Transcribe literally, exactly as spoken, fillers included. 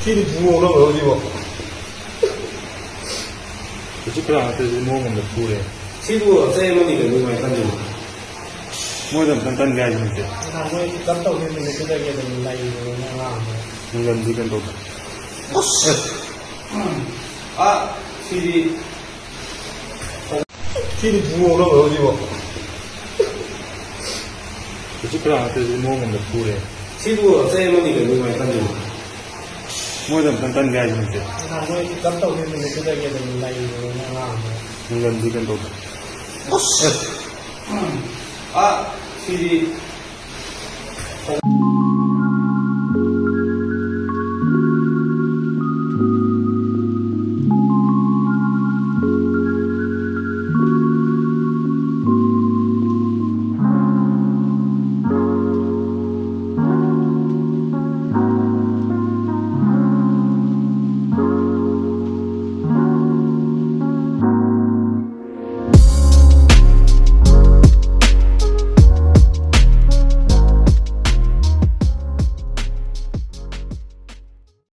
ꯁꯤꯗꯤ ꯄꯨꯔꯣ ꯅꯪ ꯍꯧꯖꯤꯛꯐꯥꯎ꯫ ꯍꯧꯖꯤꯛ ꯈꯔ ꯉꯥꯛꯇꯁꯤ ꯃꯑꯣꯡ ꯑꯃꯗ ꯄꯨꯔꯦ꯫ ꯁꯤꯕꯨ ꯆꯩ ꯑꯃꯅꯤ ꯀꯩꯅꯣ, ꯀꯃꯥꯏꯅ ꯀꯟꯗꯣꯏꯅꯣ? ꯃꯣꯏꯗ ꯑꯝꯇꯪ ꯀꯟꯒꯦ ꯍꯥꯏꯁꯤꯅꯦ꯫ ꯅꯍꯥꯟ ꯃꯣꯏ ꯄꯤꯛ ꯑꯞ ꯇꯧꯈꯤꯕ ꯅꯨꯃꯤꯠꯇꯨꯗꯒꯤ ꯑꯗꯨꯝ ꯂꯩꯕꯅꯦ ꯑꯉꯥꯡꯗꯣ꯫ ꯅꯪꯒꯟꯗꯤ ꯀꯩꯅꯣ ꯇꯧꯕ꯫ ꯑꯁ! ꯑꯥ, ꯁꯤꯗꯤ꯫ ꯁꯤꯗꯤ ꯄꯨꯔꯣ ꯅꯪ ꯍꯧꯖꯤꯛꯐꯥꯎ꯫ ꯍꯧꯖꯤꯛ ꯈꯔ ꯉꯥꯛꯇꯁꯤ ꯃꯑꯣꯡ ꯑꯃꯗ ꯄꯨꯔꯦ꯫ ꯁꯤꯕꯨ ꯆꯩ ꯑꯃꯅꯤ ꯀꯩꯅꯣ, ꯀꯃꯥꯏꯅ ꯀꯟꯗꯣꯏꯅꯣ? ꯃꯣꯏꯗ ꯑꯝꯇꯪ ꯀꯟꯒꯦ ꯍꯥꯏꯁꯤꯅꯦ꯫ ꯅꯍꯥꯟ ꯃꯣꯏ ꯄꯤꯛ ꯑꯞ ꯇꯧꯈꯤꯕ ꯅꯨꯃꯤꯠꯇꯨꯗꯒꯤ ꯑꯗꯨꯝ ꯂꯩꯕꯅꯦ ꯑꯉꯥꯡꯗꯣ꯫ ꯅꯪꯒꯟꯗꯤ ꯀꯩꯅꯣ ꯇꯧꯕ꯫ ꯑꯁ! ꯑꯥ, ꯁꯤꯗꯤ꯫